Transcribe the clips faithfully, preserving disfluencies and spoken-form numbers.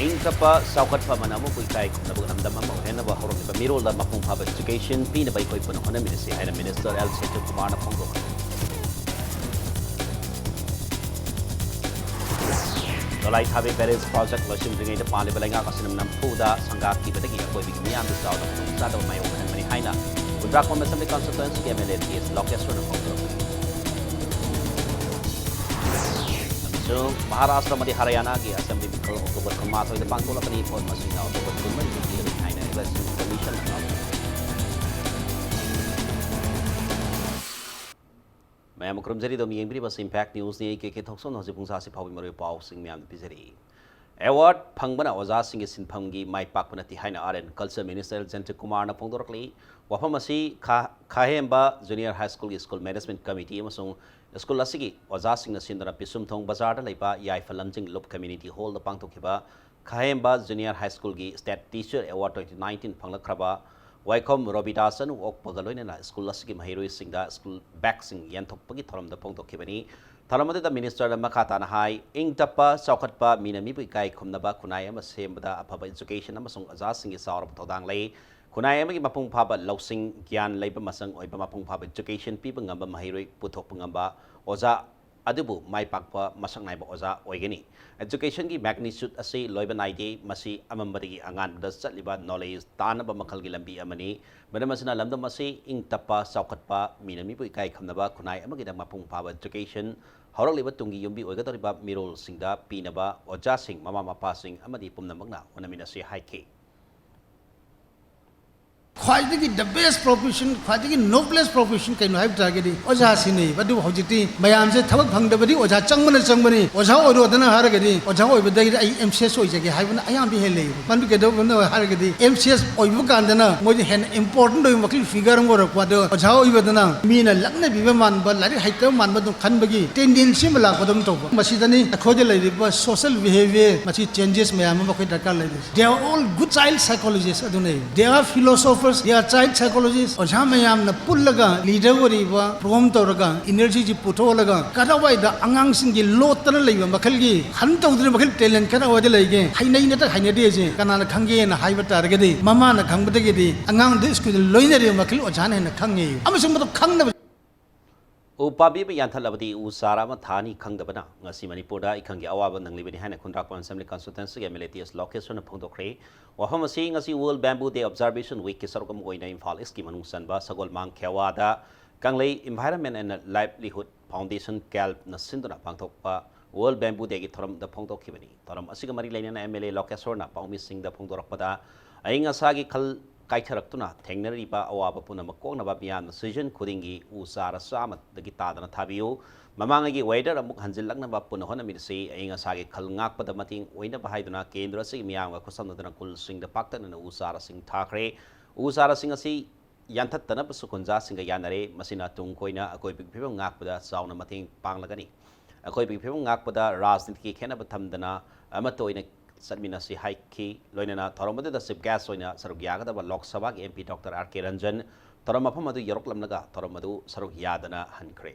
ꯏꯪ ꯇꯞꯄ ꯆꯥꯎꯈꯠꯄ ꯑꯃꯅ ꯑꯃꯕꯨ ꯏꯀꯥꯏ ꯈꯨꯝꯅꯕ ꯂꯝꯗꯝ ꯑꯃ ꯑꯣꯏꯍꯟꯅꯕ ꯍꯧꯔꯛꯂꯤꯕ ꯃꯤꯔꯣꯜꯗ ꯃꯄꯨꯡ ꯐꯥꯕ education ꯄꯤꯅꯕ ꯑꯩꯈꯣꯏ ꯄꯨꯟꯅ ꯍꯣꯠꯅꯃꯤꯟꯅꯁꯤ ꯍꯥꯏꯅ Minister ꯑꯦꯜ ꯁꯦꯟꯊꯤꯜ ꯀꯨꯃꯥꯔꯅ ꯐꯣꯡꯗꯣꯛꯈꯤ꯫ ꯗꯣꯂꯥꯏ ꯊꯥꯕꯤ barrage project ꯂꯣꯏꯁꯤꯟꯗ꯭ꯔꯤꯉꯩꯗ ꯄꯥꯜꯂꯤꯕ ꯂꯩꯉꯥꯛ ꯑꯁꯤꯅ ꯅꯝꯐꯨꯗ ꯁꯪꯒꯥꯈꯤꯕꯗꯒꯤ ꯑꯀꯣꯏꯕꯒꯤ ꯃꯤꯌꯥꯝꯗ ꯆꯥꯎꯅ ꯈꯨꯗꯣꯡꯆꯥꯗꯕ ꯃꯥꯌꯣꯛꯅꯍꯟꯕꯅꯤ ꯍꯥꯏꯅ ꯈꯨꯟꯗ꯭ꯔꯥꯛꯄꯝ Assembly Constituencyꯒꯤ MLA ꯇꯤ ꯑꯦꯁ ꯂꯣꯀꯦꯁ꯭ꯋꯔꯅ ꯐꯣꯡꯗꯣꯔꯛꯈꯤ꯫ ꯑꯃꯁꯨꯡ ꯃꯍꯥꯔꯥꯁ꯭ꯇ꯭ꯔ ꯑꯃꯗꯤ ꯍꯔꯤꯌꯥꯅꯥꯒꯤ Assembly ꯃꯤꯈꯜ October ꯀꯨꯟꯃꯥꯊꯣꯏꯗ ꯄꯥꯡꯊꯣꯛꯂꯛꯀꯅꯤ꯫ ꯚꯣꯠ ꯃꯁꯤꯡꯅ October ꯀꯨꯟꯃꯔꯤꯗ ꯄꯤꯒꯅꯤ ꯍꯥꯏꯅ Election Commissionꯅ ꯂꯥꯎꯊꯣꯛꯈꯤ꯫ ꯃꯌꯥꯝ ꯈꯨꯔꯨꯝꯖꯔꯤ꯫ ꯑꯗꯨꯝ ꯌꯦꯡꯕꯤꯔꯤꯕꯁꯤ Impact Newsꯅꯤ꯫ ꯑꯩ ꯀꯦ ꯀꯦ ꯊꯣꯛꯆꯣꯝꯅ ꯍꯧꯖꯤꯛ ꯄꯨꯡ ꯁꯥꯁꯤ ꯐꯥꯎꯕꯒꯤ ꯃꯔꯨꯑꯣꯏꯕ ꯄꯥꯎꯁꯤꯡ ꯃꯌꯥꯝꯗ ꯄꯤꯖꯔꯤ꯫ Award ꯐꯪꯕꯅ ꯑꯣꯖꯥꯁꯤꯡꯒꯤ ꯁꯤꯟꯐꯝꯒꯤ ꯃꯥꯏ ꯄꯥꯛꯄ ꯅꯠꯇꯦ ꯍꯥꯏꯅ Art and Culture Minister ꯖꯌꯟꯇ ꯀꯨꯃꯥꯔꯅ ꯐꯣꯡꯗꯣꯔꯛꯂꯤ꯫ ꯋꯥꯐꯝ ꯑꯁꯤ ꯈꯥ-, ꯈꯥꯍꯦꯝꯕ Junior High Schoolꯒꯤ School Management Committee ꯑꯃꯁꯨꯡ school ꯑꯁꯤꯒꯤ ꯑꯣꯖꯥꯁꯤꯡꯅ ꯁꯤꯟꯗꯨꯅ ꯄꯤꯁꯨꯝꯊꯣꯡ ꯕꯖꯥꯔꯗ ꯂꯩꯕ ꯌꯥꯏꯐ ꯂꯝꯖꯤꯡ ꯂꯨꯞ community hallꯗ ꯄꯥꯡꯊꯣꯛꯈꯤꯕ ꯈꯥꯍꯦꯝꯕ Junior High Schoolꯒꯤ State Teacher Award twenty nineteen ꯐꯪꯂꯛꯈ꯭ꯔꯕ ꯋꯥꯏꯈꯣꯝ ꯔꯣꯕꯤꯗꯥꯁꯟ ꯑꯣꯛꯄꯒ ꯂꯣꯏꯅꯅ school ꯑꯁꯤꯒꯤ ꯃꯍꯩꯔꯣꯏꯁꯤꯡꯗ school bagꯁꯤꯡ ꯌꯦꯟꯊꯣꯛꯄꯒꯤ ꯊꯧꯔꯝꯗ ꯐꯣꯡꯗꯣꯛꯈꯤꯕꯅꯤ꯫ ꯊꯧꯔꯝ ꯑꯗꯨꯗ ministerꯅ ꯃꯈꯥ ꯇꯥꯅ ꯍꯥꯏ, ꯏꯪ ꯇꯞꯄ, ꯆꯥꯎꯈꯠꯄ, ꯃꯤꯅ ꯃꯤꯕꯨ ꯏꯀꯥꯏ ꯈꯨꯝꯅꯕ ꯈꯨꯟꯅꯥꯏ ꯑꯃ ꯁꯦꯝꯕꯗ ꯑꯐꯕ education ꯑꯃꯁꯨꯡ ꯑꯣꯖꯥꯁꯤꯡꯒꯤ ꯆꯥꯎꯔꯕ ꯊꯧꯗꯥꯡ ꯂꯩ꯫ ꯈꯨꯟꯅꯥꯏ ꯑꯃꯒꯤ ꯃꯄꯨꯡ ꯐꯥꯕ ꯂꯧꯁꯤꯡ, ꯒ꯭ꯌꯥꯟ ꯂꯩꯕ, ꯃꯆꯪ ꯑꯣꯏꯕ ꯃꯄꯨꯡ ꯐꯥꯕ education ꯄꯤꯕ ꯉꯝꯕ ꯃꯍꯩꯔꯣꯏ ꯄꯨꯊꯣꯛꯄ ꯉꯝꯕ ꯑꯣꯖꯥ ꯑꯗꯨꯕꯨ ꯃꯥꯏ ꯄꯥꯛꯄ ꯃꯁꯛ ꯅꯥꯏꯕ ꯑꯣꯖꯥ ꯑꯣꯏꯒꯅꯤ꯫ Educationꯒꯤ magnitude ꯑꯁꯤ ꯂꯣꯏꯕ ꯅꯥꯏꯗꯦ, ꯃꯁꯤ ꯑꯃꯝꯕꯗꯒꯤ ꯑꯉꯥꯟꯕꯗ ꯆꯠꯂꯤꯕ knowledge ꯇꯥꯟꯅꯕ ꯃꯈꯜꯒꯤ ꯂꯝꯕꯤ ꯑꯃꯅꯤ꯫ ꯃꯔꯝ ꯑꯁꯤꯅ ꯂꯝꯗꯝ ꯑꯁꯤ ꯏꯪ ꯇꯞꯄ, ꯆꯥꯎꯈꯠꯄ, ꯃꯤꯅ ꯃꯤꯕꯨ ꯏꯀꯥꯏ ꯈꯨꯝꯅꯕ ꯈꯨꯟꯅꯥꯏ ꯑꯃꯒꯤꯗꯃꯛ ꯃꯄꯨꯡ ꯐꯥꯕ education ꯍꯧꯔꯛꯂꯤꯕ ꯇꯨꯡꯒꯤ ꯌꯨꯝꯕꯤ ꯑꯣꯏꯒꯗꯧꯔꯤꯕ ꯃꯤꯔꯣꯜꯁꯤꯡꯗ ꯄꯤꯅꯕ ꯑꯣꯖꯥꯁꯤꯡ, ꯃꯃꯥ ꯃꯄꯥꯁꯤꯡ ꯑꯃꯗꯤ ꯄꯨꯝꯅꯃꯛꯅ ꯍꯣꯠꯅꯃꯤꯟꯅꯁꯤ ꯍꯥꯏꯈꯤ꯫ ꯈ꯭ꯋꯥꯏꯗꯒꯤ the best profession, ꯈ꯭ꯋꯥꯏꯗꯒꯤ noblest profession ꯀꯩꯅꯣ ꯍꯥꯏꯕ ꯇꯥꯔꯒꯗꯤ ꯑꯣꯖꯥꯁꯤꯅꯦꯕ꯫ ꯑꯗꯨꯕꯨ ꯍꯧꯖꯤꯛꯇꯤ ꯃꯌꯥꯝꯁꯦ ꯊꯕꯛ ꯐꯪꯗꯕꯗꯤ ꯑꯣꯖꯥ ꯆꯪꯕꯅ ꯆꯪꯕꯅꯤ꯫ ꯑꯣꯖꯥ ꯑꯣꯏꯔꯣꯗꯅ ꯍꯥꯏꯔꯒꯗꯤ ꯑꯣꯖꯥ ꯑꯣꯏꯕꯗꯒꯤꯗꯤ ꯑꯩ M C S ꯑꯣꯏꯖꯒꯦ ꯍꯥꯏꯕꯅ ꯑꯌꯥꯝꯕ ꯍꯦꯜꯂꯛꯏ꯫ ꯃꯗꯨ ꯀꯩꯗꯧꯕꯅꯣ ꯍꯥꯏꯔꯒꯗꯤ M C S ꯑꯣꯏꯕ ꯀꯥꯟꯗꯅ ꯃꯣꯏꯗ ꯍꯦꯟꯅ important ꯑꯣꯏꯕ ꯃꯈꯜꯒꯤ figure ꯑꯃ ꯑꯣꯏꯔꯛꯄ꯫ ꯑꯗꯣ ꯑꯣꯖꯥ ꯑꯣꯏꯕꯗꯅ ꯃꯤꯅ ꯂꯛꯅꯕꯤꯕ ꯃꯥꯟꯕ, ꯂꯥꯏꯔꯤꯛ ꯍꯩꯇꯕ ꯃꯥꯟꯕ ꯑꯗꯨꯝ ꯈꯟꯕꯒꯤ tendency ꯑꯃ ꯂꯥꯛꯄꯗꯧꯅ ꯇꯧꯕ꯫ ꯃꯁꯤꯗꯅꯤ ꯑꯩꯈꯣꯏꯗ ꯂꯩꯔꯤꯕ social behavior, ꯃꯁꯤ changes ꯃꯌꯥꯝ ꯑꯃ ꯑꯩꯈꯣꯏ ꯗꯔꯀꯥꯔ ꯂꯩꯔꯤꯁꯦ꯫ They are all good child psychologists ꯑꯗꯨꯅꯤ꯫ They are philosophers. We are child psychologist, ꯑꯣꯖꯥ ꯃꯌꯥꯝꯅ ꯄꯨꯜꯂꯒ ꯂꯤꯗꯔ ꯑꯣꯏꯔꯤꯕ ꯐꯣꯔꯝ ꯇꯧꯔꯒ ꯏꯅꯔꯖꯤꯁꯤ ꯄꯨꯊꯣꯛꯍꯜꯂꯒ ꯀꯗꯥꯏꯋꯥꯏꯗ ꯑꯉꯥꯡꯁꯤꯡꯒꯤ ꯂꯣꯠꯇꯅ ꯂꯩꯕ ꯃꯈꯜꯒꯤ ꯍꯟ ꯇꯧꯗ꯭ꯔꯤꯕ ꯃꯈꯜ ꯇꯦꯂꯦꯟ ꯀꯗꯥꯏꯋꯥꯏꯗ ꯂꯩꯒꯦ, ꯍꯩꯅꯩ ꯅꯠꯇ꯭ꯔ ꯍꯩꯅꯗꯦꯁꯦ ꯀꯅꯥꯅ ꯈꯪꯒꯦꯅ ꯍꯥꯏꯕ ꯇꯥꯔꯒꯗꯤ ꯃꯃꯥꯅ ꯈꯪꯕꯗꯒꯤꯗꯤ ꯑꯉꯥꯡꯗꯨ ꯁ꯭ꯀꯨꯜꯗ ꯂꯣꯏꯅꯔꯤꯕ ꯃꯈꯜ ꯑꯣꯖꯥꯅ ꯍꯦꯟꯅ ꯈꯪꯉꯦ꯫ ꯑꯃꯁꯨꯡ ꯃꯗꯨ ꯈꯪꯅꯕ ꯎ ꯄꯥꯝꯕꯤ ꯑꯃ ꯌꯥꯟꯊꯠꯂꯕꯗꯤ ꯎ ꯆꯥꯔ ꯑꯃ ꯊꯥꯅꯤ ꯈꯪꯗꯕꯅ ꯉꯁꯤ ꯃꯅꯤꯄꯨꯔꯗ ꯏꯈꯪꯒꯤ ꯑꯋꯥꯕ ꯅꯪꯂꯤꯕꯅꯤ ꯍꯥꯏꯅ ꯈꯨꯟꯗ꯭ꯔꯥꯛꯄꯝ Assembly Constituencyꯒꯤ MLA ꯇꯤ ꯑꯦꯁ ꯂꯣꯀꯦꯁꯣꯔꯅ ꯐꯣꯡꯗꯣꯛꯈ꯭ꯔꯦ꯫ ꯋꯥꯐꯝ ꯑꯁꯤ ꯉꯁꯤ World Bamboo Day Observation Weekꯀꯤ ꯁꯔꯨꯛ ꯑꯃ ꯑꯣꯏꯅ ꯏꯝꯐꯥꯜ ꯏꯁꯀꯤ ꯃꯅꯨꯡ ꯆꯟꯕ ꯁꯒꯣꯜꯃꯥꯡ ꯈꯦꯋꯥꯗ ꯀꯪꯂꯩ Environment and Livelihood Foundationꯅ ꯀꯦꯜꯞꯅ ꯁꯤꯟꯗꯨꯅ ꯄꯥꯡꯊꯣꯛꯄ World Bamboo Dayꯒꯤ ꯊꯧꯔꯝꯗ ꯐꯣꯡꯗꯣꯛꯈꯤꯕꯅꯤ꯫ ꯊꯧꯔꯝ ꯑꯁꯤꯒ ꯃꯔꯤ ꯂꯩꯅꯅ MLA ꯂꯣꯀꯦꯁꯣꯔꯅ ꯄꯥꯎꯃꯤꯁꯤꯡꯗ ꯐꯣꯡꯗꯣꯔꯛꯄꯗ ꯑꯏꯪ ꯑꯁꯥꯒꯤ ꯈꯜ ꯀꯥꯏꯊꯔꯛꯇꯨꯅ ꯊꯦꯡꯅꯔꯤꯕ ꯑꯋꯥꯕ ꯄꯨꯝꯅꯃꯛ ꯀꯣꯛꯅꯕ ꯃꯤꯌꯥꯝꯅ season ꯈꯨꯗꯤꯡꯒꯤ ꯎ ꯆꯥꯔ ꯆꯥꯝꯃꯗꯒꯤ ꯇꯥꯗꯅ ꯊꯥꯕꯤꯌꯨ꯫ ꯃꯃꯥꯡꯉꯩꯒꯤ weather ꯑꯃꯨꯛ ꯍꯟꯖꯤꯜꯂꯛꯅꯕ ꯄꯨꯟꯅ ꯍꯣꯠꯅꯃꯤꯟꯅꯁꯤ꯫ ꯑꯏꯪ ꯑꯁꯥꯒꯤ ꯈꯜ ꯉꯥꯛꯄꯗ ꯃꯇꯦꯡ ꯑꯣꯏꯅꯕ ꯍꯥꯏꯗꯨꯅ ꯀꯦꯟꯗ꯭ꯔ ꯑꯁꯤꯒꯤ ꯃꯤꯌꯥꯝꯒ ꯈꯨꯠꯁꯝꯅꯗꯨꯅ ꯈꯨꯜꯁꯤꯡꯗ ꯄꯥꯛꯇꯛꯅꯅ ꯎ ꯆꯥꯔꯁꯤꯡ ꯊꯥꯈ꯭ꯔꯦ꯫ ꯎ ꯆꯥꯔꯁꯤꯡ ꯑꯁꯤ ꯌꯥꯟꯊꯠꯇꯅꯕꯁꯨ ꯈꯨꯟꯖꯥꯁꯤꯡꯒ ꯌꯥꯅꯔꯦ꯫ ꯃꯁꯤꯅ ꯇꯨꯡ ꯀꯣꯏꯅ ꯑꯀꯣꯏꯕꯒꯤ ꯐꯤꯕꯝ ꯉꯥꯛꯄꯗ ꯆꯥꯎꯅ ꯃꯇꯦꯡ ꯄꯥꯡꯂꯒꯅꯤ꯫ ꯑꯀꯣꯏꯕꯒꯤ ꯐꯤꯕꯝ ꯉꯥꯛꯄꯗ ꯔꯥꯖꯅꯤꯇꯤꯒꯤ ꯈꯦꯠꯅꯕ ꯊꯝꯗꯅ ꯑꯃꯠꯇ ꯑꯣꯏꯅ ꯆꯠꯃꯤꯟꯅꯁꯤ ꯍꯥꯏꯈꯤ꯫ ꯂꯣꯏꯅꯅ ꯊꯧꯔꯝ ꯑꯗꯨꯗ chief guest ꯑꯣꯏꯅ ꯁꯔꯨꯛ ꯌꯥꯒꯗꯕ ꯂꯣꯛ ꯁꯚꯥꯒꯤ MP Doctor R K Ranjan ꯊꯧꯔꯝ ꯃꯐꯝ ꯑꯗꯨ ꯌꯧꯔꯛꯂꯝꯂꯒ ꯊꯧꯔꯝ ꯑꯗꯨ ꯁꯔꯨꯛ ꯌꯥꯗꯅ ꯍꯟꯈ꯭ꯔꯦ꯫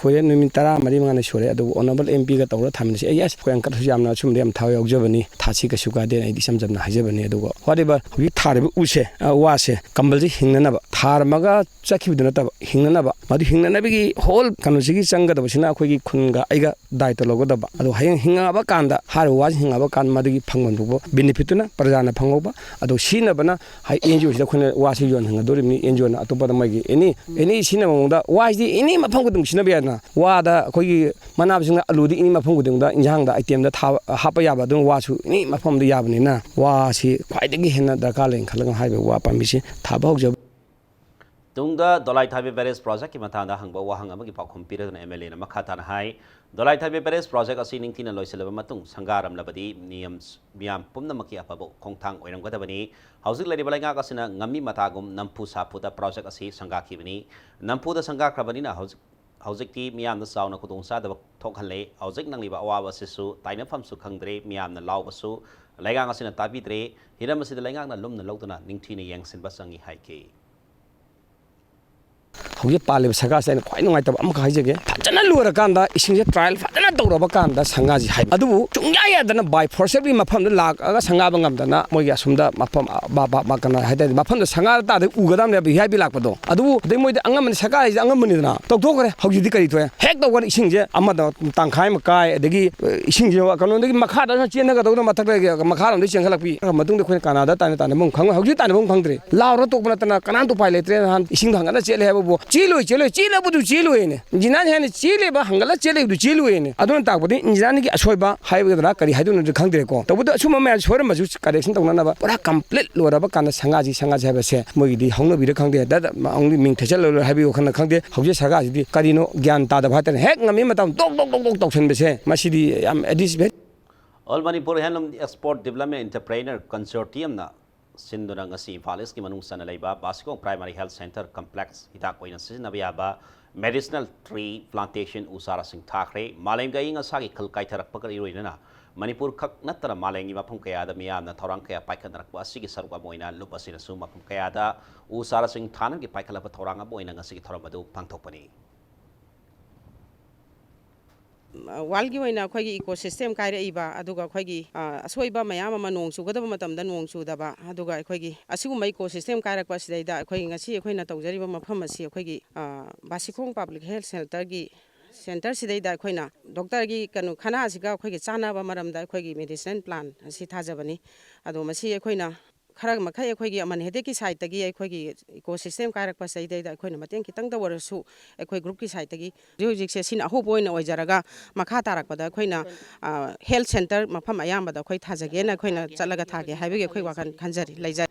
ꯑꯩꯈꯣꯏ ꯅꯨꯃꯤꯠ ꯇꯔꯥ ꯃꯔꯤ ꯃꯉꯥꯅꯤ ꯁꯨꯔꯦ, ꯑꯗꯨꯕꯨ Honourable MPꯒ ꯇꯧꯔ ꯊꯥꯃꯤꯟꯅꯁꯤ꯫ ꯑꯩ, ꯑꯁ, ꯑꯩꯈꯣꯏ uncle ꯁꯨ ꯌꯥꯝꯅ ꯑꯁꯨꯝꯕꯗ ꯌꯥꯝ ꯊꯋꯥꯏ ꯌꯥꯎꯖꯕꯅꯤ, ꯊꯥꯁꯤ ꯀꯩꯁꯨ ꯀꯥꯏꯗꯦꯅ ꯑꯩꯗꯤ ꯏꯆꯝ ꯆꯝꯅ ꯍꯥꯏꯖꯕꯅꯤ꯫ ꯑꯗꯨꯒ whatever ꯍꯧꯖꯤꯛ ꯊꯥꯔꯤꯕ ꯎꯁꯦ, ꯑ, ꯋꯥꯁꯦ, ꯀꯝꯕꯜꯁꯦ ꯍꯤꯡꯅꯅꯕ ꯊꯥꯔꯝꯃꯒ ꯆꯠꯈꯤꯕꯗꯨ ꯅꯠꯇꯕ, ꯍꯤꯡꯅꯅꯕ, ꯃꯗꯨ ꯍꯤꯡꯅꯅꯕꯒꯤ whole ꯀꯩꯅꯣꯁꯤꯒꯤ ꯆꯪꯒꯗꯕꯁꯤꯅ ꯑꯩꯈꯣꯏꯒꯤ ꯈꯨꯟꯒ ꯑꯩꯒ ꯗꯥꯏꯇ ꯂꯧꯒꯗꯕ꯫ ꯑꯗꯣ ꯍꯌꯦꯡ ꯍꯤꯡꯉꯛꯑꯕ ꯀꯥꯟꯗ, ꯍꯥꯏꯔꯤꯕ ꯋꯥꯁꯤ ꯍꯤꯡꯉꯛꯑꯕ ꯀꯥꯟꯗ ꯃꯗꯨꯒꯤ ꯐꯪꯐꯝ ꯊꯣꯛꯄ benefitꯇꯨꯅ ꯄ꯭ꯔꯖꯥꯅ ꯐꯪꯍꯧꯕ, ꯑꯗꯣ ꯁꯤꯖꯤꯟꯅꯕꯅ ꯍꯥꯏ, NGOꯁꯤꯗ ꯑꯩꯈꯣꯏꯅ ꯋꯥꯁꯤ ꯌꯣꯟꯍꯟꯒꯗꯧꯔꯤꯕꯅꯤ꯫ NGOꯅ ꯑꯇꯣꯞꯄꯗ ꯃꯣꯏꯒꯤ any, any ꯁꯤꯖꯤꯟꯅꯕ ꯃꯑꯣꯡꯗ ꯋꯥꯁꯤꯗꯤ any ꯃꯐꯝ ꯈꯨꯗꯤꯡ ꯁꯤꯖꯤꯟꯅꯕ ꯌꯥꯏꯗꯅ꯫ ꯋꯥꯗ ꯑꯩꯈꯣꯏꯒꯤ ꯃꯅꯥ ꯃꯁꯤꯡꯅ ꯑꯂꯨꯗꯤ any ꯃꯐꯝ ꯈꯨꯗꯤꯡꯗ ꯏꯟꯖꯥꯡꯗ itemꯗ ꯊꯥꯕ, ꯍꯥꯞꯄ ꯌꯥꯕ, ꯑꯗꯨꯝ ꯋꯥꯁꯨ any ꯃꯐꯝꯗ ꯌꯥꯕꯅꯤꯅ ꯋꯥꯁꯤ ꯈ꯭ꯋꯥꯏꯗꯒꯤ ꯍꯦꯟꯅ ꯗꯔꯀꯥꯔ ꯂꯩꯅ ꯈꯜꯂꯒ ꯍꯥꯏꯔꯤꯕ ꯋꯥ ꯄꯥꯝꯕꯤꯁꯤ ꯊꯥꯕ ꯍꯧꯖꯕ꯫ ꯇꯨꯡꯗ ꯗꯣꯂꯥꯏ ꯊꯥꯏꯕꯤ barrage projectꯀꯤ ꯃꯇꯥꯡꯗ ꯍꯪꯕ ꯋꯥꯍꯪ ꯑꯃꯒꯤ ꯄꯥꯎꯈꯨꯝ ꯄꯤꯔꯗꯨꯅ MLAꯅ ꯃꯈꯥ ꯇꯥꯅ ꯍꯥꯏ, ꯗꯣꯂꯥꯏ ꯊꯥꯏꯕꯤ barrage project ꯑꯁꯤ ꯅꯤꯡꯊꯤꯅ ꯂꯣꯏꯁꯤꯜꯂꯕ ꯃꯇꯨꯡ ꯁꯪꯒꯥꯔꯝꯂꯕꯗꯤ ꯃꯤꯌꯥꯝ, ꯃꯤꯌꯥꯝ ꯄꯨꯝꯅꯃꯛꯀꯤ ꯑꯐꯕ ꯈꯣꯡꯊꯥꯡ ꯑꯣꯏꯔꯝꯒꯗꯕꯅꯤ꯫ ꯍꯧꯖꯤꯛ ꯂꯩꯔꯤꯕ ꯂꯩꯉꯥꯛ ꯑꯁꯤꯅ ꯉꯝꯃꯤ ꯃꯇꯥꯒꯨꯝ ꯅꯝꯐꯨ ꯁꯥꯐꯨꯗ project ꯑꯁꯤ ꯁꯪꯒꯥꯈꯤꯕꯅꯤ꯫ ꯅꯝꯐꯨꯗ ꯁꯪꯒꯥꯈ꯭ꯔꯕꯅꯤꯅ ꯍꯧꯖꯤꯛ, ꯍꯧꯖꯤꯛꯇꯤ ꯃꯤꯌꯥꯝꯗ ꯆꯥꯎꯅ ꯈꯨꯗꯣꯡꯆꯥꯗꯕ ꯊꯣꯛꯍꯜꯂꯦ꯫ ꯍꯧꯖꯤꯛ ꯅꯪꯂꯤꯕ ꯑꯋꯥꯕ ꯑꯁꯤꯁꯨ ꯇꯥꯏꯅꯐꯝꯁꯨ ꯈꯪꯗ꯭ꯔꯦ꯫ ꯃꯤꯌꯥꯝꯅ ꯂꯥꯎꯕꯁꯨ ꯂꯩꯉꯥꯛ ꯑꯁꯤꯅ ꯇꯥꯕꯤꯗ꯭ꯔꯦ꯫ ꯍꯤꯔꯝ ꯑꯁꯤꯗ ꯂꯩꯉꯥꯛꯅ ꯂꯨꯝꯅ ꯂꯧꯗꯨꯅ ꯅꯤꯡꯊꯤꯅ ꯌꯦꯡꯁꯤꯟꯕ ꯆꯪꯏ ꯍꯥꯏꯈꯤ꯫ ꯍꯧꯖꯤꯛ ꯄꯥꯜꯂꯤꯕ ꯁꯔꯀꯥꯔꯁꯦ ꯑꯩꯅ ꯈ꯭ꯋꯥꯏ ꯅꯨꯡꯉꯥꯏꯇꯕ ꯑꯃꯈꯛ ꯍꯥꯏꯖꯒꯦ, ꯐꯖꯅ ꯂꯣꯏꯔꯀꯥꯟꯗ ꯏꯁꯤꯡꯁꯦ ꯇ꯭ꯔꯥꯏꯌꯦꯜ ꯐꯖꯅ ꯇꯧꯔꯕ ꯀꯥꯟꯗ ꯁꯪꯒꯥꯁꯤ ꯍꯥꯏ꯫ ꯑꯗꯨꯕꯨ ꯁꯨꯡꯌꯥ ꯌꯥꯗꯅ by forcibly ꯃꯐꯝꯗ ꯂꯥꯛꯑꯒ ꯁꯪꯒꯥꯕ ꯉꯝꯗꯅ ꯃꯣꯏꯒꯤ ꯑꯁꯨꯝꯗ ꯃꯐꯝ, ꯑ, ꯕ-, ꯕ-, ꯕ-, ꯀꯩꯅꯣ ꯍꯥꯏ ꯇꯥꯔꯦ, ꯃꯐꯝꯗ ꯁꯪꯒꯥ ꯇꯥꯔꯗꯤ ꯎꯒꯗꯕꯅꯦꯕ, V I P ꯂꯥꯛꯄꯗꯣ꯫ ꯑꯗꯨꯕꯨ ꯑꯗꯩ ꯃꯣꯏꯗꯤ ꯑꯉꯝꯕꯅꯤ, ꯁꯔꯀꯥꯔ ꯍꯥꯏꯁꯦ ꯑꯉꯝꯕꯅꯤꯗꯅ, ꯇꯧꯊꯣꯛꯈ꯭ꯔꯦ꯫ ꯍꯧꯖꯤꯛꯇꯤ ꯀꯔꯤ ꯊꯣꯛꯑꯦ? ꯍꯦꯛ ꯇꯧꯕꯒ ꯏꯁꯤꯡꯁꯦ ꯑꯃꯗ ꯇꯪꯈꯥꯏ ꯑꯃ ꯀꯥꯏ, ꯑꯗꯒꯤ, ꯑ, ꯏꯁꯤꯡꯁꯦ ꯀꯩꯅꯣꯗꯒꯤ ꯃꯈꯥꯗ ꯆꯦꯟꯊꯒꯗꯧꯗꯣ ꯃꯊꯛꯇ, ꯃꯈꯥꯔꯣꯝꯗꯒꯤ ꯆꯦꯟꯈꯠꯂꯛꯄꯤ꯫ ꯃꯇꯨꯡꯗ ꯑꯩꯈꯣꯏꯅ ꯀꯅꯥꯗ ꯇꯥꯏꯅ ꯇꯥꯏꯅꯐꯝ ꯈꯪꯉꯣꯏ꯫ ꯍꯧꯖꯤꯛ ꯇꯥꯏꯅꯐꯝ ꯈꯪꯗ꯭ꯔꯦ꯫ ꯂꯥꯎꯔ ꯇꯣꯛꯄ ꯅꯠꯇꯅ ꯀꯅꯥꯝꯇ ꯎꯄꯥꯏ ꯂꯩꯇ꯭ꯔꯦ꯫ ꯅꯍꯥꯟ ꯏꯁꯤꯡꯗꯣ ꯍꯪꯒꯠꯂ ꯆꯦꯜꯂꯦ ꯍꯥꯏꯕꯕꯨ, "ꯆꯦꯜꯂꯣꯏ, ꯆꯦꯜꯂꯣꯏ, ꯆꯦꯜꯂꯕꯨꯗꯨ ꯆꯦꯜꯂꯣꯏꯅꯦ꯫ ꯏꯟꯖꯤꯅꯤꯌꯥꯔ ꯍꯥꯏꯅ ꯆꯦꯜꯂꯦꯕ, ꯍꯪꯒꯠꯂ ꯆꯦꯜꯂꯦꯕꯗꯨ ꯆꯦꯜꯂꯣꯏꯅꯦ"꯫ ꯑꯗꯨꯅ ꯇꯥꯛꯄꯗꯤ ꯏꯟꯖꯤꯅꯤꯌꯥꯔꯒꯤ ꯑꯁꯣꯏꯕ ꯍꯥꯏꯒꯗ꯭ꯔꯥ ꯀꯔꯤ ꯍꯥꯏꯗꯣꯏꯅꯣꯗꯤ ꯈꯪꯗ꯭ꯔꯦꯀꯣ꯫ ꯇꯧꯕꯗ ꯑꯁꯨꯝꯕ ꯃꯌꯥꯝ ꯁꯣꯏꯔꯝꯃꯁꯨ correction ꯇꯧꯅꯅꯕ ꯄꯨꯔꯥ complete ꯂꯣꯏꯔꯕ ꯀꯥꯟꯗ ꯁꯪꯒꯥꯁꯤ, ꯁꯪꯒꯥꯁꯤ ꯍꯥꯏꯕꯁꯦ ꯃꯣꯏꯒꯤꯗꯤ ꯍꯧꯅꯕꯤꯔ ꯈꯪꯗꯦ꯫ That only ꯃꯤꯡ ꯊꯦꯠꯆꯜꯂ ꯂꯣꯏꯔꯦ ꯍꯥꯏꯕꯒꯤ ꯋꯥꯈꯜꯅ ꯈꯪꯗꯦ꯫ ꯍꯧꯖꯤꯛ ꯁꯔꯀꯥꯔꯁꯤꯗꯤ ꯀꯔꯤꯅꯣ ꯒ꯭ꯌꯥꯟ ꯇꯥꯗꯕ ꯍꯥꯏꯇꯥꯔꯦ꯫ ꯍꯦꯛ ꯉꯝꯃꯤ ꯃꯇꯝ ꯗꯣꯛ ꯗꯣꯛ ꯗꯣꯛ ꯗꯣꯛ ꯇꯧꯁꯟꯕꯁꯦ ꯃꯁꯤꯗꯤ ꯌꯥꯝ ꯑꯦꯗꯤꯁ-, All Manipur Handloom Export Development Entrepreneur Consortiumꯅ ꯁꯤꯟꯗꯨꯅ ꯉꯁꯤ ꯏꯝꯐꯥꯜ ꯏꯁꯀꯤ ꯃꯅꯨꯡ ꯆꯟꯅ ꯂꯩꯕ ꯕꯥꯁꯤꯈꯣꯡ Primary Health Center Complex ꯍꯤꯗꯥꯛ ꯑꯣꯏꯅ ꯁꯤꯖꯤꯟꯅꯕ ꯌꯥꯕ medicinal tree plantation ꯎ ꯆꯥꯔꯥꯁꯤꯡ ꯊꯥꯈ꯭ꯔꯦ꯫ ꯃꯥꯂꯦꯝꯒꯤ ꯑꯏꯪ ꯑꯁꯥꯒꯤ ꯈꯜ ꯀꯥꯏꯊꯔꯛꯄꯒ ꯏꯔꯣꯏꯅꯅ ꯃꯅꯤꯄꯨꯔ ꯈꯛ ꯅꯠꯇꯅ ꯃꯥꯂꯦꯝꯒꯤ ꯃꯐꯝ ꯀꯌꯥꯗ ꯃꯤꯌꯥꯝꯅ ꯊꯧꯔꯥꯡ ꯀꯌꯥ ꯄꯥꯏꯈꯠꯅꯔꯛꯄ ꯑꯁꯤꯒꯤ ꯁꯔꯨꯛ ꯑꯃ ꯑꯣꯏꯅ ꯂꯨꯞ ꯑꯁꯤꯅꯁꯨ ꯃꯐꯝ ꯀꯌꯥꯗ ꯎ ꯆꯥꯔꯥꯁꯤꯡ ꯊꯥꯅꯕꯒꯤ ꯄꯥꯏꯈꯠꯂꯛꯄ ꯊꯧꯔꯥꯡ ꯑꯃ ꯑꯣꯏꯅ ꯉꯁꯤꯒꯤ ꯊꯧꯔꯝ ꯑꯗꯨ ꯄꯥꯡꯊꯣꯛꯄꯅꯤ꯫ ꯋꯥꯔꯜꯒꯤ ꯑꯣꯏꯅ ꯑꯩꯈꯣꯏꯒꯤ ꯏꯀꯣ ꯁꯤꯁꯇꯦꯝ ꯀꯥꯏꯔꯛꯏꯕ, ꯑꯗꯨꯒ ꯑꯩꯈꯣꯏꯒꯤ, ꯑ, ꯑꯁꯣꯏꯕ ꯃꯌꯥꯝ ꯑꯃ, ꯅꯣꯡ ꯆꯨꯒꯗꯕ ꯃꯇꯝꯗ ꯅꯣꯡ ꯆꯨꯗꯕ, ꯑꯗꯨꯒ ꯑꯩꯈꯣꯏꯒꯤ ꯑꯁꯤꯒꯨꯝꯕ ꯏꯀꯣ ꯁꯤꯁꯇꯦꯝ ꯀꯥꯏꯔꯛꯄ ꯑꯁꯤꯗꯩꯗ ꯑꯩꯈꯣꯏꯒꯤ ꯉꯁꯤ ꯑꯩꯈꯣꯏꯅ ꯇꯧꯖꯔꯤꯕ ꯃꯐꯝ ꯑꯁꯤ ꯑꯩꯈꯣꯏꯒꯤ, ꯑ, ꯕꯥꯁꯤꯈꯣꯡ ꯄꯕ꯭ꯂꯤꯛ ꯍꯦꯜꯊ ꯁꯦꯟꯇꯔꯒꯤ ꯁꯦꯟꯇꯔꯁꯤꯗꯩꯗ ꯑꯩꯈꯣꯏꯅ ꯗꯣꯛꯇꯔꯒꯤ ꯀꯩꯅꯣ ꯈꯅꯥꯁꯤꯒ ꯑꯩꯈꯣꯏꯒꯤ ꯆꯥꯟꯅꯕ ꯃꯔꯝꯗ ꯑꯩꯈꯣꯏꯒꯤ medicinal plant ꯑꯁꯤ ꯊꯥꯖꯕꯅꯤ꯫ ꯑꯗꯣ ꯃꯁꯤ ꯑꯩꯈꯣꯏꯅ ꯈꯔ ꯃꯈꯩ ꯑꯩꯈꯣꯏꯒꯤ ꯑꯃꯟ ꯍꯦꯗꯦꯛꯀꯤ ꯁꯥꯏꯠꯇꯒꯤ ꯑꯩꯈꯣꯏꯒꯤ ꯏꯀꯣ ꯁꯤꯁꯇꯦꯝ ꯀꯥꯏꯔꯛꯄꯁꯤꯗꯩꯗ ꯑꯩꯈꯣꯏꯅ ꯃꯇꯦꯡ ꯈꯤꯇꯪꯗ ꯑꯣꯏꯔꯁꯨ ꯑꯩꯈꯣꯏ ꯒ꯭ꯔꯨꯞꯀꯤ ꯁꯥꯏꯠꯇꯒꯤ ꯍꯧꯖꯤꯛ ꯍꯧꯖꯤꯛꯁꯦ ꯁꯤꯅ ꯑꯍꯧꯕ ꯑꯣꯏꯅ ꯑꯣꯏꯖꯔꯒ ꯃꯈꯥ ꯇꯥꯔꯛꯄꯗ ꯑꯩꯈꯣꯏꯅ, ꯑ, ꯍꯦꯜꯊ ꯁꯦꯟꯇꯔ ꯃꯐꯝ ꯑꯌꯥꯝꯕꯗ ꯑꯩꯈꯣꯏ ꯊꯥꯖꯒꯦꯅ ꯑꯩꯈꯣꯏꯅ ꯆꯠꯂꯒ ꯊꯥꯒꯦ ꯍꯥꯏꯕꯒꯤ ꯑꯩꯈꯣꯏ ꯋꯥꯈꯜ ꯈꯟꯖꯔꯤ, ꯂꯩꯖꯔꯤ꯫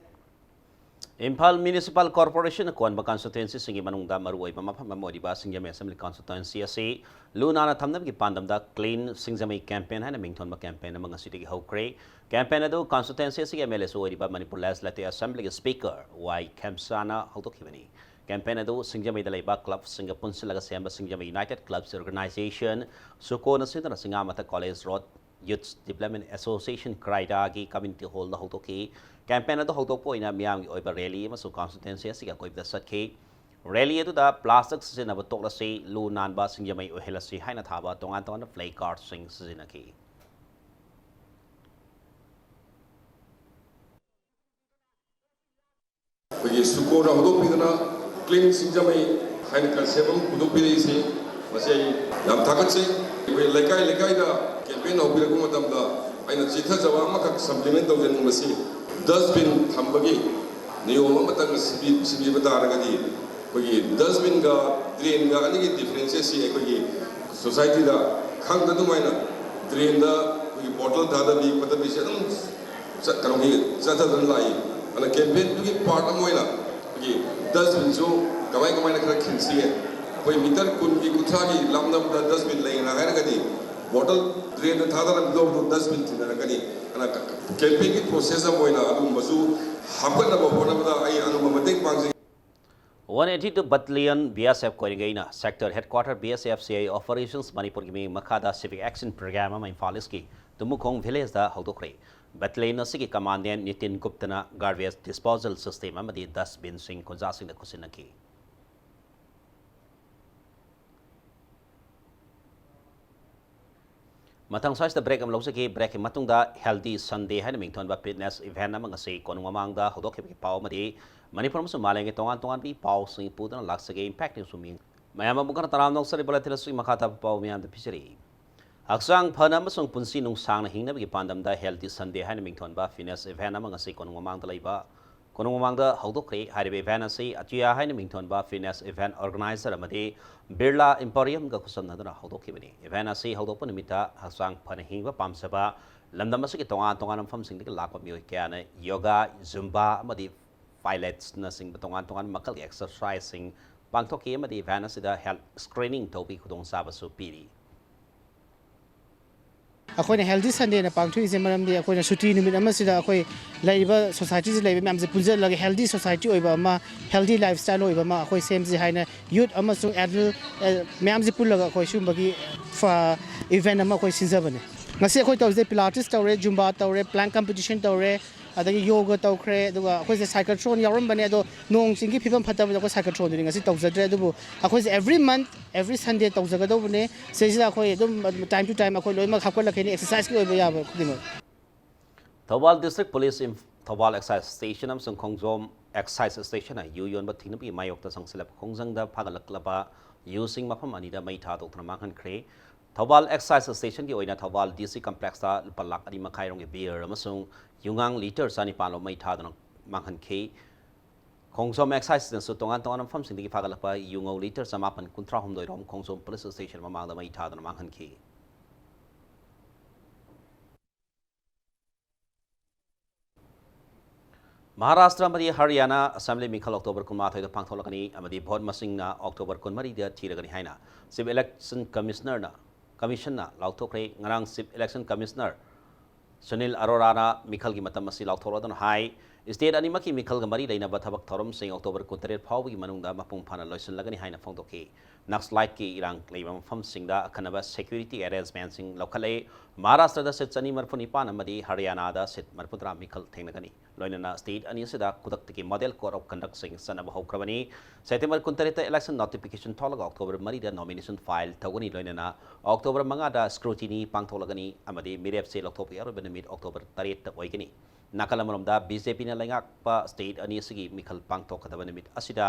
ꯏꯝꯐꯥꯜ ꯃ꯭ꯌꯨꯅꯤꯁꯤꯄꯥꯜ ꯀꯣꯔꯄꯣꯔꯦꯁꯟꯅ ꯀꯣꯟꯕ ꯀꯟꯁꯇꯤꯇ꯭ꯋꯦꯟꯁꯤꯁꯤꯡꯒꯤ ꯃꯅꯨꯡꯗ ꯃꯔꯨꯑꯣꯏꯕ ꯃꯐꯝ ꯑꯃ ꯑꯣꯏꯔꯤꯕ ꯁꯤꯡꯖꯃꯩ ꯑꯦꯁꯦꯝꯕ꯭ꯂꯤ ꯀꯟꯁꯇꯤꯇ꯭ꯋꯦꯟꯁꯤ ꯑꯁꯤ ꯂꯨ ꯅꯥꯟꯅ ꯊꯝꯅꯕꯒꯤ ꯄꯥꯟꯗꯝꯗ ꯀ꯭ꯂꯤꯟ ꯁꯤꯡꯖꯃꯩ ꯀꯦꯝꯄꯦꯟ ꯍꯥꯏꯅ ꯃꯤꯡꯊꯣꯟꯕ ꯀꯦꯝꯄꯦꯟ ꯑꯃ ꯉꯁꯤꯗꯒꯤ ꯍꯧꯈ꯭ꯔꯦ꯫ ꯀꯦꯝꯄꯦꯟ ꯑꯗꯨ ꯀꯟꯁꯇꯤꯇ꯭ꯋꯦꯟꯁꯤ ꯑꯁꯤꯒꯤ ꯑꯦꯝ ꯑꯦꯜ ꯑꯦꯁꯨ ꯑꯣꯏꯔꯤꯕ ꯃꯅꯤꯄꯨꯔ ꯂꯦꯖꯤꯁꯂꯦꯇꯤꯚ ꯑꯦꯁꯦꯝꯕ꯭ꯂꯤꯒꯤ ꯁ꯭ꯄꯤꯀꯔ ꯋꯥꯏ ꯈꯦꯝꯁꯥꯅ ꯍꯧꯗꯣꯛꯈꯤꯕꯅꯤ꯫ ꯀꯦꯝꯄꯦꯟ ꯑꯗꯨ ꯁꯤꯡꯖꯃꯩꯗ ꯂꯩꯕ ꯀ꯭ꯂꯕꯁꯤꯡꯒ ꯄꯨꯟꯁꯤꯜꯂꯒ ꯁꯦꯝꯕ ꯁꯤꯡꯖꯃꯩ ꯌꯨꯅꯥꯏꯇꯦꯗ ꯀ꯭ꯂꯕꯁ ꯑꯣꯔꯒꯅꯥꯏꯖꯦꯁꯟ, ꯁꯨꯀꯣꯅ ꯁꯤꯟꯗꯨꯅ Chingamathak college road Youth Development Association ꯀ꯭ꯔꯥꯏꯗꯥꯒꯤ community hall ꯗ ꯍꯧꯗꯣꯛꯈꯤ꯫ Campaign ꯑꯗꯨ ꯍꯧꯗꯣꯛꯄ ꯑꯣꯏꯅ ꯃꯤꯌꯥꯝꯒꯤ ꯑꯣꯏꯕ rally ꯑꯃꯁꯨꯡ constituency ꯑꯁꯤꯒꯤ ꯑꯀꯣꯏꯕꯗ ꯆꯠꯈꯤ꯫ Rally ꯑꯗꯨꯗ plastic ꯁꯤꯖꯤꯟꯅꯕ ꯇꯣꯛꯂꯁꯤ, ꯂꯨ ꯅꯥꯟꯕ ꯁꯤꯡꯖꯃꯩ ꯑꯣꯏꯍꯜꯂꯁꯤ ꯍꯥꯏꯅ ꯊꯥꯕ ꯇꯣꯉꯥꯟ ꯇꯣꯉꯥꯟꯕ placard ꯁꯤꯡ ꯁꯤꯖꯤꯟꯅꯈꯤ꯫ ꯑꯩꯈꯣꯏꯒꯤ ꯁꯨꯀꯣꯔꯅ ꯍꯧꯗꯣꯛꯄꯤꯗꯨꯅ Clean ꯁꯤꯡꯖꯃꯩ ꯍꯥꯏꯅ concept ꯑꯃ ꯄꯨꯊꯣꯛꯄꯤꯔꯛꯏꯁꯤ, ꯃꯁꯤ ꯑꯩ ꯌꯥꯝ ꯊꯥꯒꯠꯆꯩ꯫ ꯑꯩꯈꯣꯏ ꯂꯩꯀꯥꯏ ꯂꯩꯀꯥꯏꯗ campaign ꯍꯧꯕꯤꯔꯛꯄ ꯃꯇꯝꯗ ꯑꯩꯅ ꯆꯤꯊꯖꯕ ꯑꯃꯈꯛ supplement ꯇꯧꯖꯅꯤꯡꯕꯁꯤ, dustbin ꯊꯝꯕꯒꯤ ꯅꯤꯌꯣꯝ ꯑꯃꯇꯪ ꯁꯤꯟꯕꯤ-, ꯁꯤꯟꯕꯤꯕ ꯇꯥꯔꯒꯗꯤ, ꯑꯩꯈꯣꯏꯒꯤ dustbin ꯒ drain ꯒ ꯑꯅꯤꯒꯤ difference ꯁꯤ ꯑꯩꯈꯣꯏꯒꯤ society ꯗ ꯈꯪꯗ ꯑꯗꯨꯃꯥꯏꯅ drain ꯗ ꯑꯩꯈꯣꯏꯒꯤ bottle ꯊꯥꯗꯕꯤ ꯈꯣꯠꯇꯕꯤꯁꯦ ꯑꯗꯨꯝ ꯆꯠ-, ꯀꯩꯅꯣꯒꯤ ꯆꯠꯊꯗꯨꯅ ꯂꯥꯛꯏ꯫ ꯑꯗꯨꯅ campaign ꯗꯨꯒꯤ part ꯑꯃ ꯑꯣꯏꯅ ꯑꯩꯈꯣꯏꯒꯤ dustbin ꯁꯨ ꯀꯃꯥꯏ ꯀꯃꯥꯏꯅ ꯈꯔ ꯈꯤꯟꯁꯤꯒꯦ, ꯑꯩꯈꯣꯏ meter ꯀꯨꯟꯒꯤ ꯀꯨꯟꯊ꯭ꯔꯥꯒꯤ ꯂꯥꯞꯅꯕꯗ dustbin ꯂꯩꯅ ꯍꯥꯏꯔꯒꯗꯤ bottle drain ꯗ ꯊꯥꯗꯔꯝꯒꯗꯧꯕꯗꯣ dustbin ꯊꯤꯟꯅꯔꯛꯀꯅꯤ꯫ ꯑꯗꯨꯅ campaign ꯒꯤ process ꯑꯃ ꯑꯣꯏꯅ ꯑꯗꯨꯒꯨꯝꯕꯁꯨ ꯍꯥꯞꯀꯠꯅꯕ ꯍꯣꯠꯅꯕꯗ ꯑꯩ ꯑꯉꯝꯕ ꯃꯇꯦꯡ ꯄꯥꯡꯖꯒꯦ꯫ One eighty two Battalion B S F ꯀꯣꯏꯔꯤꯉꯩꯅ Sector Headquarter B S F C I Operations ꯃꯅꯤꯄꯨꯔꯒꯤ ꯃꯤ ꯃꯈꯥꯗ Civic Action Program ꯑꯃ ꯏꯝꯐꯥꯜ ꯏꯁꯀꯤ ꯇꯨꯃꯨꯈꯣꯡ village ꯗ ꯍꯧꯗꯣꯛꯈ꯭ꯔꯦ꯫ Battalion ꯑꯁꯤꯒꯤ Commandant Nitin ꯒꯨꯞꯇꯅ garbage disposal system ꯑꯃꯗꯤ dustbin ꯁꯤꯡ ꯈꯨꯟꯖꯥꯁꯤꯡꯗ ꯈꯨꯠꯁꯤꯟꯅꯈꯤ꯫ ꯃꯊꯪ ꯁ꯭ꯋꯥꯏꯁꯤꯗ break ꯑꯃ ꯂꯧꯖꯒꯦ꯫ Break ꯀꯤ ꯃꯇꯨꯡꯗ Healthy Sunday ꯍꯥꯏꯅ ꯃꯤꯡꯊꯣꯟꯕ fitness event ꯑꯃ ꯉꯁꯤ ꯀꯣꯅꯨꯡ ꯃꯃꯥꯡꯗ ꯍꯧꯗꯣꯛꯈꯤꯕꯒꯤ ꯄꯥꯎ ꯑꯃꯗꯤ ꯃꯅꯤꯄꯨꯔ ꯑꯃꯁꯨꯡ ꯃꯥꯂꯦꯝꯒꯤ ꯇꯣꯉꯥꯟ ꯇꯣꯉꯥꯟꯕ ꯄꯥꯎꯁꯤꯡ ꯄꯨꯗꯨꯅ ꯂꯥꯛꯆꯒꯦ꯫ Impact News ꯃꯤ ꯃꯌꯥꯝ ꯑꯃꯨꯛ ꯍꯟꯅ ꯇꯔꯥꯝꯅ ꯑꯣꯛꯆꯔꯤ꯫ Bulletin ꯑꯁꯤꯒꯤ ꯃꯈꯥ ꯇꯥꯕ ꯄꯥꯎ ꯃꯌꯥꯝꯗ ꯄꯤꯖꯔꯤ꯫ ꯍꯛꯆꯥꯡ ꯐꯅ ꯑꯃꯁꯨꯡ ꯄꯨꯟꯁꯤ ꯅꯨꯡꯁꯥꯡꯅ ꯍꯤꯡꯅꯕꯒꯤ ꯄꯥꯟꯗꯝꯗ Healthy Sunday ꯍꯥꯏꯅ ꯃꯤꯡꯊꯣꯟꯕ fitness event ꯑꯃ ꯉꯁꯤ ꯀꯣꯅꯨꯡ ꯃꯃꯥꯡꯗ ꯂꯩꯕ ꯀꯣꯅꯨꯡ ꯃꯃꯥꯡꯗ ꯍꯧꯗꯣꯛꯈ꯭ꯔꯦ꯫ ꯍꯥꯏꯔꯤꯕ event ꯑꯁꯤ ꯑꯇꯤꯌꯥ ꯍꯥꯏꯅ ꯃꯤꯡꯊꯣꯟꯕ fitness event organizer ꯑꯃꯗꯤ Birla Emporium ꯒ ꯈꯨꯠꯁꯝꯅꯗꯨꯅ ꯍꯧꯗꯣꯛꯈꯤꯕꯅꯤ꯫ Event ꯑꯁꯤ ꯍꯧꯗꯣꯛꯄ ꯅꯨꯃꯤꯠꯇ ꯍꯛꯆꯥꯡ ꯐꯅ ꯍꯤꯡꯕ ꯄꯥꯝꯖꯕ ꯂꯝꯗꯝ ꯑꯁꯤꯒꯤ ꯇꯣꯉꯥꯟ ꯇꯣꯉꯥꯟꯕ ꯃꯐꯝꯁꯤꯡꯗꯒꯤ ꯂꯥꯛꯄ ꯃꯤꯑꯣꯏ ꯀꯌꯥꯅ yoga, Zumba ꯑꯃꯗꯤ pilates ꯅꯆꯤꯡꯕ ꯇꯣꯉꯥꯟ ꯇꯣꯉꯥꯟꯕ ꯃꯈꯜꯒꯤ exercise ꯁꯤꯡ ꯄꯥꯡꯊꯣꯛꯈꯤ ꯑꯃꯗꯤ event ꯑꯁꯤꯗ health screening ꯇꯧꯕꯒꯤ ꯈꯨꯗꯣꯡꯆꯥꯕꯁꯨ ꯄꯤꯔꯤ꯫ ꯑꯩꯈꯣꯏꯅ Healthy Sunday ꯅ ꯄꯥꯡꯊꯣꯛꯏꯁꯦ ꯃꯔꯝꯗꯤ ꯑꯩꯈꯣꯏꯅ ꯁꯨꯇꯤ ꯅꯨꯃꯤꯠ ꯑꯃꯁꯤꯗ ꯑꯩꯈꯣꯏ ꯂꯩꯔꯤꯕ society ꯁꯤꯗ ꯂꯩꯕ ꯃꯌꯥꯝꯁꯦ ꯄꯨꯟꯁꯤꯜꯂꯒ healthy society ꯑꯣꯏꯕ ꯑꯃ, healthy lifestyle ꯑꯣꯏꯕ ꯑꯃ ꯑꯩꯈꯣꯏ ꯁꯦꯝꯁꯤ ꯍꯥꯏꯅ youth ꯑꯃꯁꯨꯡ adult, ꯑ, ꯃꯌꯥꯝꯁꯦ ꯄꯨꯜꯂꯒ ꯑꯩꯈꯣꯏ ꯁꯤꯒꯨꯝꯕꯒꯤ ꯐ-, event ꯑꯃ ꯑꯩꯈꯣꯏ ꯁꯤꯟꯖꯕꯅꯦ꯫ ꯉꯁꯤ ꯑꯩꯈꯣꯏ ꯇꯧꯔꯤꯁꯦ ꯄꯤꯂꯥꯇꯤꯁ ꯇꯧꯔꯦ, ꯖꯨꯝꯕꯥ ꯇꯧꯔꯦ, ꯄ꯭ꯂꯥꯡ ꯀꯝꯄꯤꯇꯤꯁꯟ ꯇꯧꯔꯦ, ꯑꯗꯒꯤ ꯌꯣꯒ ꯇꯧꯈ꯭ꯔꯦ, ꯑꯗꯨꯒ ꯑꯩꯈꯣꯏꯁꯦ ꯁꯥꯏꯀꯜ ꯊ꯭ꯔꯣꯟ ꯌꯥꯎꯔꯝꯕꯅꯦ, ꯑꯗꯣ ꯅꯣꯡ ꯆꯤꯡꯒꯤ ꯐꯤꯕꯝ ꯐꯠꯇꯕꯗ ꯑꯩꯈꯣꯏ ꯁꯥꯏꯀꯜ ꯊ꯭ꯔꯣꯟꯗꯨꯗꯤ ꯉꯁꯤ ꯇꯧꯖꯗ꯭ꯔꯦ꯫ ꯑꯗꯨꯕꯨ ꯑꯩꯈꯣꯏꯁꯦ every month, every Sunday ꯇꯧꯖꯒꯗꯧꯕꯅꯦ꯫ ꯁꯤꯁꯤꯗ ꯑꯩꯈꯣꯏ ꯑꯗꯨꯝ time to time ꯑꯩꯈꯣꯏ ꯂꯣꯏꯅꯃꯛ ꯍꯥꯞꯀꯠꯂꯛꯀꯅꯤ, ꯑꯦꯛꯁꯔꯁꯥꯏꯁꯀꯤ ꯑꯣꯏꯕ ꯌꯥꯕ ꯈꯨꯗꯤꯡꯃꯛ꯫ ꯊꯧꯕꯥꯜ ꯗꯤꯁꯇ꯭ꯔꯤꯛ ꯄꯨꯂꯤꯁ ꯏꯝ-, ꯊꯧꯕꯥꯜ ꯑꯦꯛꯁꯥꯏꯖ ꯁ꯭ꯇꯦꯁꯟ ꯑꯃꯁꯨꯡ ꯈꯣꯡꯖꯣꯝ ꯑꯦꯛꯁꯥꯏꯖ ꯁ꯭ꯇꯦꯁꯟꯅ ꯌꯨ ꯌꯣꯟꯕ ꯊꯤꯡꯅꯕꯒꯤ ꯃꯥꯌꯣꯛꯇ ꯆꯪꯁꯤꯜꯂꯛꯄ ꯈꯣꯡꯖꯪꯗ ꯐꯥꯒꯠꯂꯛꯂꯕ ꯌꯨꯁꯤꯡ ꯃꯐꯝ ꯑꯅꯤꯗ ꯃꯩ ꯊꯥꯗꯣꯛꯇꯨꯅ ꯃꯥꯡꯍꯟꯈ꯭ꯔꯦ꯫ ꯊꯧꯕꯥꯜ ꯑꯦꯛꯁꯥꯏꯖ ꯁ꯭ꯇꯦꯁꯟꯒꯤ ꯑꯣꯏꯅ ꯊꯧꯕꯥꯜ ꯗꯤ ꯁꯤ ꯀꯝꯄ꯭ꯂꯦꯛꯁꯇ ꯂꯨꯄꯥ ꯂꯥꯈ ꯑꯅꯤ ꯃꯈꯥꯏꯔꯣꯝꯒꯤ ꯕꯤꯌꯔ ꯑꯃꯁꯨꯡ ꯌꯨꯉꯥꯡ ꯂꯤꯇꯔ ꯆꯅꯤꯄꯥꯟ ꯂꯣꯝ ꯃꯩ ꯊꯥꯗꯨꯅ ꯃꯥꯡꯍꯟꯈꯤ꯫ ꯈꯣꯡꯖꯣꯝ ꯑꯦꯛꯁꯥꯏꯖꯅꯁꯨ ꯇꯣꯉꯥꯟ ꯇꯣꯉꯥꯟꯕ ꯃꯐꯝꯁꯤꯡꯗꯒꯤ ꯐꯥꯒꯠꯂꯛꯄ ꯌꯨꯉꯧ ꯂꯤꯇꯔ ꯆꯃꯥꯄꯟ ꯀꯨꯟꯊ꯭ꯔꯥ ꯍꯨꯝꯗꯣꯏ ꯔꯣꯝ ꯈꯣꯡꯖꯣꯝ ꯄꯨꯂꯤꯁ ꯁ꯭ꯇꯦꯁꯟ ꯃꯃꯥꯡꯗ ꯃꯩ ꯊꯥꯗꯨꯅ ꯃꯥꯡꯍꯟꯈꯤ꯫ ꯃꯍꯥꯔꯥꯁꯇ꯭ꯔ ꯑꯃꯗꯤ ꯍꯔꯤꯌꯥꯅꯥ ꯑꯦꯁꯦꯝꯕ꯭ꯂꯤ ꯃꯤꯈꯜ ꯑꯣꯛꯇꯣꯕꯔ ꯀꯨꯟꯃꯥꯊꯣꯏꯗ ꯄꯥꯡꯊꯣꯛꯂꯛꯀꯅꯤ ꯑꯃꯗꯤ ꯚꯣꯠ ꯃꯁꯤꯡꯅ ꯑꯣꯛꯇꯣꯕꯔ ꯀꯨꯟꯃꯔꯤꯗ ꯊꯤꯔꯒꯅꯤ ꯍꯥꯏꯅ ꯆꯤꯐ ꯏꯂꯦꯛꯁꯟ ꯀꯃꯤꯁꯅꯔꯅ, ꯀꯃꯤꯁꯟꯅ ꯂꯥꯎꯊꯣꯛꯈ꯭ꯔꯦ꯫ ꯉꯔꯥꯡ ꯆꯤꯐ ꯏꯂꯦꯛꯁꯟ ꯀꯃꯤꯁꯅꯔ ꯁꯨꯅꯤꯜ ꯑꯔꯣꯔꯥꯅ ꯃꯤꯈꯜꯒꯤ ꯃꯇꯝ ꯑꯁꯤ ꯂꯥꯎꯊꯣꯛꯂꯗꯨꯅ ꯍꯥꯏ, ꯁ꯭ꯇꯦꯠ ꯑꯅꯤꯃꯛꯀꯤ ꯃꯤꯈꯜꯒ ꯃꯔꯤ ꯂꯩꯅꯕ ꯊꯕꯛ ꯊꯧꯔꯝꯁꯤꯡ ꯑꯣꯛꯇꯣꯕꯔ ꯀꯨꯟꯇꯔꯦꯠ ꯐꯥꯎꯕꯒꯤ ꯃꯅꯨꯡꯗ ꯃꯄꯨꯡ ꯐꯥꯅ ꯂꯣꯏꯁꯤꯜꯂꯒꯅꯤ ꯍꯥꯏꯅ ꯐꯣꯡꯗꯣꯛꯈꯤ꯫ ꯅꯛꯁꯂꯥꯏꯠꯀꯤ ꯏꯔꯥꯡ ꯂꯩꯕ ꯃꯐꯝꯁꯤꯡꯗ ꯑꯈꯟꯅꯕ ꯁꯦꯀ꯭ꯌꯨꯔꯤꯇꯤ ꯑꯦꯔꯦꯟꯖꯃꯦꯟꯁꯤꯡ ꯂꯧꯈꯠꯂꯦ꯫ ꯃꯍꯥꯔꯥꯁꯇ꯭ꯔꯗ ꯁꯤꯠ ꯆꯅꯤ ꯃꯔꯤꯐꯨ ꯅꯤꯄꯥꯟ ꯑꯃꯗꯤ ꯍꯔꯤꯌꯥꯅꯥꯗ ꯁꯤꯠ ꯃꯔꯤꯐꯨꯇꯔꯥ ꯃꯤꯈꯜ ꯊꯦꯡꯅꯒꯅꯤ꯫ ꯂꯣꯏꯅꯅ ꯁ꯭ꯇꯦꯠ ꯑꯅꯤ ꯑꯁꯤꯗ ꯈꯨꯗꯛꯇꯒꯤ ꯃꯣꯗꯦꯜ ꯀꯣꯗ ꯑꯣꯐ ꯀꯟꯗꯛꯁꯤꯡ ꯆꯠꯅꯕ ꯍꯧꯈ꯭ꯔꯕꯅꯤ꯫ ꯁꯦꯞꯇꯦꯝꯕꯔ ꯀꯨꯟꯇꯔꯦꯠꯇ ꯏꯂꯦꯛꯁꯟ ꯅꯣꯇꯤꯐꯤꯀꯦꯁꯟ ꯊꯣꯛꯂꯒ ꯑꯣꯛꯇꯣꯕꯔ ꯃꯔꯤꯗ ꯅꯣꯃꯤꯅꯦꯁꯟ ꯐꯥꯏꯜ ꯇꯧꯒꯅꯤ꯫ ꯂꯣꯏꯅꯅ ꯑꯣꯛꯇꯣꯕꯔ ꯃꯉꯥꯗ ꯁ꯭ꯀ꯭ꯔꯨꯇꯤꯅꯤ ꯄꯥꯡꯊꯣꯛꯂꯒꯅꯤ ꯑꯃꯗꯤ ꯃꯤꯔꯦꯞꯁꯦ ꯂꯧꯊꯣꯛꯄꯒꯤ ꯑꯔꯣꯏꯕ ꯅꯨꯃꯤꯠ ꯑꯣꯛꯇꯣꯕꯔ ꯇꯔꯦꯠꯇ ꯑꯣꯏꯒꯅꯤ꯫ ꯅꯥꯀꯜ ꯑꯃꯔꯣꯝꯗ ꯕꯤ ꯖꯦ ꯄꯤꯅ ꯂꯩꯉꯥꯛꯄ ꯁ꯭ꯇꯦꯠ ꯑꯅꯤ ꯑꯁꯤꯒꯤ ꯃꯤꯈꯜ ꯄꯥꯡꯊꯣꯛꯀꯗꯕ ꯅꯨꯃꯤꯠ ꯑꯁꯤꯗ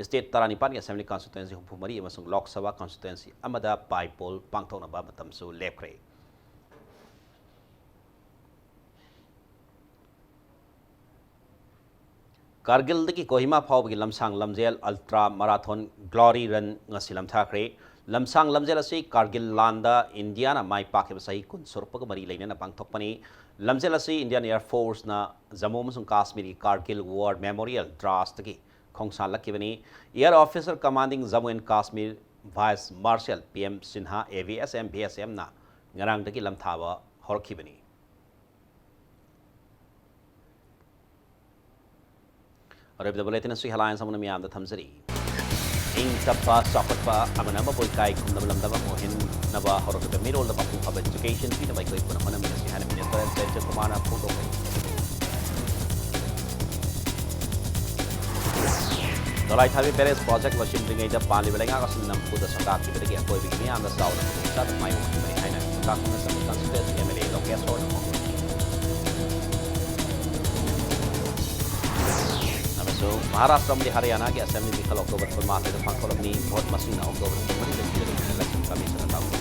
ꯁ꯭ꯇꯦꯠ ꯇꯔꯥꯅꯤꯄꯥꯟꯒꯤ ꯑꯦꯁꯦꯝꯕ꯭ꯂꯤ ꯀꯟꯁꯇꯤꯇ꯭ꯋꯦꯟꯁꯤ ꯍꯨꯝꯐꯨ ꯃꯔꯤ ꯑꯃꯁꯨꯡ ꯂꯣꯛ ꯁꯚꯥ ꯀꯟꯁꯇꯤꯇ꯭ꯋꯦꯟꯁꯤ ꯑꯃꯗ ꯕꯥꯏ ꯄꯣꯜ ꯄꯥꯡꯊꯣꯛꯅꯕ ꯃꯇꯝꯁꯨ ꯂꯦꯞꯈ꯭ꯔꯦ꯫ ꯀꯥꯔꯒꯤꯜꯗꯒꯤ ꯀꯣꯍꯤꯃꯥ ꯐꯥꯎꯕꯒꯤ ꯂꯝꯁꯥꯡ ꯂꯝꯖꯦꯜ ꯑꯜꯇ꯭ꯔꯥ ꯃꯥꯔꯥꯊꯣꯟ ꯒ꯭ꯂꯣꯔꯤ ꯔꯟ ꯉꯁꯤ ꯂꯝꯊꯥꯈ꯭ꯔꯦ꯫ ꯂꯝꯁꯥꯡ ꯂꯝꯖꯦꯜ ꯑꯁꯤ ꯀꯥꯔꯒꯤꯜ ꯂꯥꯟꯗ ꯏꯟꯗꯤꯌꯥꯅ ꯃꯥꯏ ꯄꯥꯛꯈꯤꯕ ꯆꯍꯤ ꯀꯨꯟ ꯁꯨꯔꯛꯄꯒ ꯃꯔꯤ ꯂꯩꯅꯅ ꯄꯥꯡꯊꯣꯛꯄꯅꯤ꯫ ꯂꯝꯖꯦꯜ ꯑꯁꯤ ꯏꯟꯗꯤꯌꯥꯟ ꯑꯦꯌꯔ ꯐꯣꯔꯁꯅ ꯖꯝꯃꯨ ꯑꯃꯁꯨꯡ ꯀꯥꯁꯃꯤꯔꯒꯤ ꯀꯥꯔꯒꯤꯜ ꯋꯥꯔ ꯃꯦꯃꯣꯔꯤꯌꯦꯜ ꯗ꯭ꯔꯥꯁꯇꯒꯤ ꯈꯣꯡꯁꯥꯜꯂꯛꯈꯤꯕꯅꯤ꯫ Air Officer Commanding Jammu and Kashmir Vice Marshal P M Sinha, A V S M, V S ꯑꯦꯝꯅ ꯉꯔꯥꯡꯗꯒꯤ ꯂꯝꯊꯥꯕ ꯍꯧꯔꯛꯈꯤꯕꯅꯤ꯫ ꯑꯔꯣꯏꯕꯗ ꯕꯨꯂꯦꯇꯤꯟ ꯑꯁꯤ ꯍꯦꯗꯂꯥꯏꯟꯁ ꯑꯃꯅ ꯃꯤꯌꯥꯝꯗ ꯊꯝꯖꯔꯤ꯫ ꯏꯪ ꯇꯞꯄ, ꯆꯥꯎꯈꯠꯄ ꯑꯃꯅ ꯑꯃꯕꯨ ꯏꯀꯥꯏ ꯈꯨꯝꯅꯕ ꯂꯝꯗꯝ ꯑꯃ ꯑꯣꯏꯍꯟꯅꯕ ꯍꯧꯔꯛꯂꯤꯕ ꯃꯤꯔꯣꯜꯗ ꯃꯄꯨꯡ ꯐꯥꯕ education ꯄꯤꯅꯕ ꯑꯩꯈꯣꯏ ꯄꯨꯟꯅ ꯍꯣꯠꯅꯃꯤꯟꯅꯁꯤ ꯍꯥꯏꯅ Minister ꯑꯦꯁ ꯖꯌꯟꯇ ꯀꯨꯃꯥꯔꯅ ꯐꯣꯡꯗꯣꯛꯈ꯭ꯔꯦ꯫ ꯗꯣꯂꯥꯏ ꯊꯥꯕꯤ barrage project ꯂꯣꯏꯁꯤꯟꯗ꯭ꯔꯤꯉꯩꯗ ꯄꯥꯜꯂꯤꯕ ꯂꯩꯉꯥꯛ ꯑꯁꯤꯅ ꯅꯝꯐꯨꯗ ꯁꯪꯒꯥꯈꯤꯕꯗꯒꯤ ꯑꯀꯣꯏꯕꯒꯤ ꯃꯤꯌꯥꯝꯅ ꯆꯥꯎꯅ ꯈꯨꯗꯣꯡꯆꯥꯗꯕ ꯃꯥꯌꯣꯛꯅꯔꯤꯕꯅꯤ ꯍꯥꯏꯅ ꯒꯣꯀꯥꯛ ꯈꯨꯟꯅ ꯆꯪꯕ constituency MLA ꯂꯣꯀꯦꯁꯣꯔꯅ ꯐꯣꯡꯗꯣꯛꯈꯤ꯫ ꯑꯃꯁꯨꯡ ꯃꯍꯥꯔꯥꯁꯇ꯭ꯔ ꯑꯃꯗꯤ ꯍꯔꯤꯌꯥꯅꯥꯒꯤ assembly ꯃꯤꯈꯜ October ꯀꯨꯟꯃꯥꯊꯣꯏꯗ ꯄꯥꯡꯊꯣꯛꯂꯝꯃꯤ꯫ Vote ꯃꯁꯤꯡꯅ October ꯀꯨꯟꯃꯔꯤꯗ ꯄꯤꯒꯗꯕꯅꯤ ꯍꯥꯏꯅ election commission ꯅ ꯇꯥꯛꯄꯤ꯫